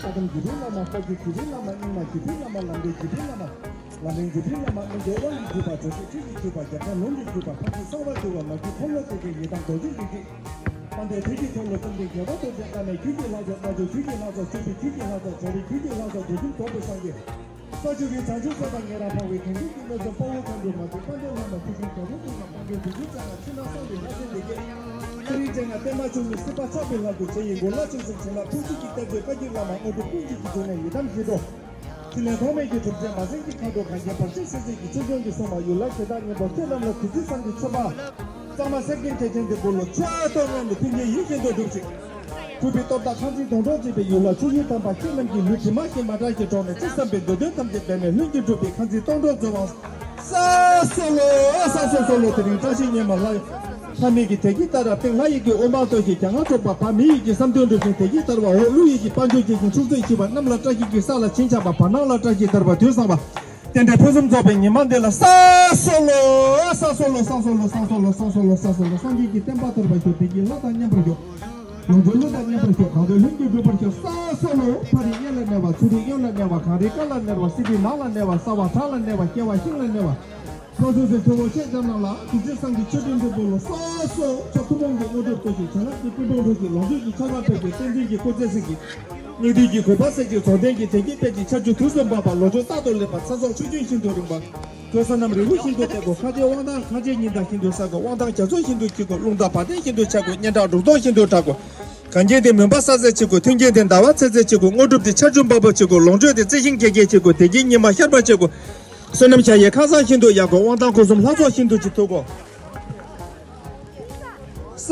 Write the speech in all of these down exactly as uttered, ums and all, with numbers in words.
བཀའ་གདམས་རྒྱུད་པའི་བླ་མ། བཀའ་བརྒྱུད་རྒྱུད་པའི་བླ་མ། རྙིང་མ་རྒྱུད་པའི་བླ་མ། ལམ་འབྲས་རྒྱུད་པའི་བླ་མ། ལམ་རིམ་རྒྱུད་པའི་བླ་མ། སྨན་པའི་དབང་གིས་བརྒྱུད་པ། རྫོགས་པའི་ཁྲིད་ཀྱིས་བརྒྱུད་པ། རྒྱལ་ཕྲན་ལུང་གིས་བརྒྱུད་པ། ཕ་ཁུ་གསང་བ་འདུལ་བ། མ་རྒྱུད་འཁོར་ལོ་བརྒྱད་ཀྱི་ཡི་དམ་རྡོ་རྗེ་རིགས་ཀྱི་དཔལ་ལྡན་དོན་གྱི་འཁོར་ལོ་གཏུམ་ལྡན་རྒྱལ་བ་རྡོ་རྗེ་བཀའ་མའི་རྒྱུད་ཀྱི་ལྷ་ཚོགས། རྣལ་འབྱོར་རྒྱུད་ཀྱི་ལྷ་ཚོགས། སྤྱོད་པའི་རྒྱུད་ཀྱི་ལྷ་ཚོགས། བྱ་རིགས་རྒྱུད་ཀྱི་ལྷ་ཚོགས། འགྲོ་དྲུག་དོགས་པའི་སངས་རྒྱས། ས་བཅུ་པའི་བྱང་ཆུབ་སེམས་དཔའ་ཉན་རང་འཕགས་པའི་གང་འདུལ་གྱི་གནས་གསུམ་དཔའ་བོ་མཁའ་འགྲོ་མ་གྱུར་དཔལ་ལྡན་ལྷ་མོ་ཁྱེད་ཀྱི་རྒྱལ་པོ་ཀུན་དང་དཔལ་འབྲེལ་བདུད་འཇོམས་རྩ་ལྔ། ཕྱི་ནང་གསང་བའི་ལྷ་སྲིན་སྡེ་བརྒྱད། ཚེ་རིང་ཅན་ལྔ་བརྟན་མ་བཅུ་གཉིས་སྲིད་པ་ཆགས་པའི་ལྷ་དགུ། ཇི་ཡི་མགོན་ལྷ་ཆོས་སྲིད་བྱིན་རླབས་ཐུགས་རྗེ་གི་གཏེར་མཛོད་བཀའ་བརྒྱུད་བླ་མ་དངོས་གྲུབ་ཀུན་གྱི་རྒྱུ་ནས་ཡི་དམ་ཞི་ཁྲོ། ཕྲིན་ལས་ཐོགས་མེད་ཀྱི་གྲུབ་ཆེན་མ་སྲིང་གི་མཁའ་འགྲོ་གངས་ཅན་བར་ཆད་སེལ་མཛད་ཀྱི་ཆོས་སྐྱོང་གི་སྲུང་མ་ཡུལ་ལྷ་གྲི་བདག་གཉན་པོ་ཁྱེད་རྣམས་ལ་དུས་ཚོད་བཟང་གི་མཆོད་པ། གཙང་མ་གསེར་སྐྱེམས་དྲེགས་ཅན་འདི་དགུ་ལོ་ཆུ་ཨ་ཏོ་སྔོན་དུ་མཐུན་རྐྱེན་ཡིད་བཞིན་དུ་འགྲུབ་ཅིག་གྲུབ་པའི་སྟོབས་དང་ཁང་ཚན་དོང་གྲོགས་བཅས་པའི་ཡུལ་ལ་ཆུ་ཡུལ་དམ་པ་ཁྱེད་རྣམས་ཀྱི་ལུས་དྲི་མ་ཞིག་མ་བྲལ་ཞིང་གྲོགས་ནས་ཅི་བསམ་པའི་འདོད་དོན་ཐམས་ཅད་འབད་མེད་ལྷུན་གྱིས་གྲུབ་པའི་ཁང་ཚན་སྟོང་གྲོགས་ཚོ་དབང་། ས་སོ་ལོ། ས་སོ་སོ་ལོ། དེ་རིང་བཀྲ་ཤིས་སྙེ་མ་ལྷ། ལྷ་མི་ཡི་གི་དལ་གྱིས་བརྟན་རབ་བརྟན། ལྷ་ཡི་གི་དབུ་མང་བསྟོད་ཅིང་རྒྱ་མཚོ་འཁྱུག་པ། བ་མི་ཡི་གི་བསམ་དོན་འགྲུབ་ཅིང་དལ་གྱིས་བརྟན་པ། འོག་ཀླུ་ཡི་གི་དཔལ་འབྱོར་རྒྱས་ཤིང་ཕྱུགས་ཚོད་ཆེ་བ། གནམ་ལ་བཀྲ་ཤིས་ཀྱི་ས་ལ་བྱིན་ཆགས་པ། བར་སྣང་ལ་བཀྲ་ཤིས་དར་བ། དུས་བཟང་བ། རྟེན་འབྲེལ་ཕུན་སུམ་ཚོགས་པའི་ཉི་མ་འདི་ལ། ས་སོ་ལོ། ས་སོ་ལོ། ས་སོ་ལོ། སངས་རྒྱས་ཀྱི་བསྟན་པ་དར་བར་ཤོག་དལ་གྱིས་ལྷ་དང་མཉམ་པར་ཤོག་ལོངས་སྤྱོད་ཀླུ་དང་མཉམ་པར་ཤོག་གང་འདོད་ལྷུན་གྱིས་འགྲུབ་པར་ཤོག་ས་སོ་ལོ། ཕ་རི་གཡས་ལ་གནས་པ། ཚུ་རི་གཡོན་ལ་གནས་པ། གངས་རི་དཀར་ལ་གནས་པ། སི་ཏི་ནག་ལ་གནས་པ། ས་བ་བྲག་ལ་གནས་པ། སྐྱེ་བ་ཤིང་ལ་གནས་པ། ཁོ་ཚོ་ཚོའི་ཐུ་བོ་ཆེ་ཙམ་རྣམས་ལ་དུས་ཚོད་བཟང་གི་ཆོས་སྒྲོན་འདི་པོ་ལོ། ས་སོ། ཆོག་ཐུན་མོང་གི་དངོས་གྲུབ་སྩོལ་ཞིང་བྱིན་རླབས་ཀྱི་སྤྲིན་ཕུང་འཁྲུགས་ཤིང་ལོངས་སྤྱོད་ཀྱི་ཆར་པ་ཕེབས་ཤིང་བསྟན་འཛིན་གྱི་སྐུ་ཚེ་བསྲིང་ཞིང་། སྙིགས་དུས་ཀྱི་གོམ་པ་སེལ་ཞིང་རྫོགས་ལྡན་གྱི་དལ་གྱིས་སྤེལ་ཞིང་། ཆར་ཆུ་དུས་སུ་འབབ་པ། ལོ་ཆུང་རྟག་ཏུ་ལེགས་པ། ཚེ་སྲོག་ཆུ་རྒྱུན་བཞིན་དུ་རིང་བ། གྲོལ་ས་རྣམས་རི་བོ་བཞིན་དུ་བརྟན་པ། ཁ་རྗེ་དབང་ཐང་ཁ་རྗེ་ཉི་ཟླ་བཞིན་དུ་གསལ་དགོས། དབང་ཐང་རྒྱ་མཚོ་བཞིན་དུ་ལྗིད་དགོས། རླུང་རྟ་བ་དན་བཞིན་དུ་ཆགས་དགོས། སྙན་གྲགས་འབྲུག་སྟོང་བཞིན་དུ་གྲགས་དགོས། གངས་རྒྱན་དེ་མུན་པ་སེལ་ས་བྱེད་དགོས། མཐུན་རྐྱེན་དེ་ཟླ་བ་འཚོལ་ས་བྱེད་དགོས། དངོས་གྲུབ་དེ་ཆར་ཆུ་འབབ་པ་བྱེད་དགོས། ལོངས་སྤྱོད་དེ་རྩི་ཤིང་རྒྱས་རྒྱས་བྱེད་དགོས། དལ་གྱིས་ཉི་མ་ཤར་བ་བྱེད་དགོས། བསོད་ནམས་བྱ་ཡི་ཁ་སང་བཞིན་དུ་ཡག་དགོས། དབང་ཐང་སྒོ་གསུམ་ལྷ་ཚོགས་བཞིན་དུ་ཅིག་ཐུག་དགོས། ས་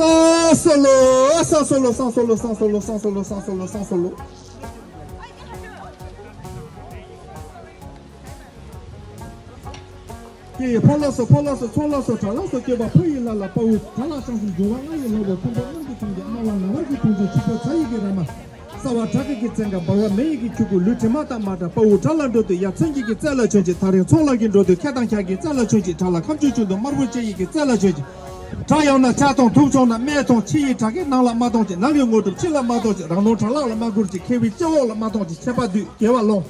སོ་ལོ། ས་སོ་ལོ། ས་སོ་ལོ། ས་སོ་ལོ། ས་སོ་ལོ། ས་སོ་ལོ། ས་སོ་ལོ། སྐྱེ་ཡི་ཕ་ལ་སོགས། ཕ་ལ་སོགས། ཚོ་ལ་སོགས། བྲག་ལ་སོགས་སྐྱེ་བ་ཕ་ཡི་ལྷ་ལ་དཔའ་བོ། བྲག་ལ་ཆང་གསུམ་འབྱུང་བ་ལྔ་ཡི་ལྷ་བོ། ཐུན་མོང་གནམ་གྱི་ཐུན་གྱི་དམར་ལ་ནག་བར་གྱི་ཐུན་གྱི་ཆུ་ཕོ་བྱ་ཡི་གི་ར་མ། ས་བ་བྲག་གི་གི་བཙན་ཁ། འབར་བ་མེ་ཡི་གི་ཆུ་ཁུ། ལུས་དྲི་མ་དང་མ་བྲལ་དཔའ་བོ། བྲག་ལ་འགྲོ་དུས་ཡ་མཚན་གྱི་གི་རྩལ་ལ་བྱོན་ཅིག་ཐག་རིང་ཚོང་ལ་གི་འགྲོ་དུས་ཁེ་དང་ཁྱ་གི་རྩལ་ལ་བྱོན་ཅིག་བྲག་ལ་ཁམ་ཆུ་ཆུ་འདུག་དམར་པོ་ལྕེ་ཡི་གི་རྩལ་ལ་བྱོན་ཅིག་བྲག་ཡང་ན་ཆ་ཐོང་དུག་ཆོང་ན་སྨད་ཐོང་། ཕྱི་ཡི་བྲག་གི་ནང་ལ་མ་ཐོང་ཅིག་ནང་གི་དངོས་གྲུབ་ཕྱི་ལ་མ་ཐོང་ཅིག་རང་ནོར་བྲག་ལག་ལ་མ་བསྐུར་ཅིག་ཁེ་བའི་སྤྱི་འོག་ལ་མ་ཐོང་ཅིག་ཆད་པ་དུས་དགེ་བ་ལོངས།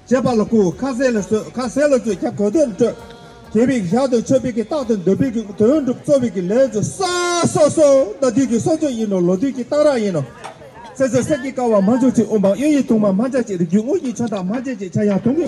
བྱེད་པ་ལ་བསྐུལ། ཁ་ཟས་ལ་ཟོས། ཁ་ཟས་ལ་ཟོས། ཁྱབ་གོ་དོན་སྤྲོད། དགེ་བའི་ཞག་ཏུ་མཆོད་པའི་གི་རྟགས་དང་འདོད་པའི་གི་དོན་འགྲུབ་གཙོ་བའི་གི་ལས་མཛོད། ས་སོ་སོ། ཟླ་དུས་ཀྱི་སྲོག་གཅོད་ཡིན་ནོ། ལོ་དུས་ཀྱི་གཏང་རག་ཡིན་ནོ། ཚེ་ཚེ་སྲེག་གི་ཀ་བ་མ་འཇོག་ཅིག་དབུ་འཕང་གཡས་ཡི་དུང་མ་མ་འཇག་ཅིག་རིགས་རྒྱུད་དངོས་ཀྱི་ཆོས་བདག་མ་བྱེད་ཅིག་ཆ་ཡང་དུང་གི།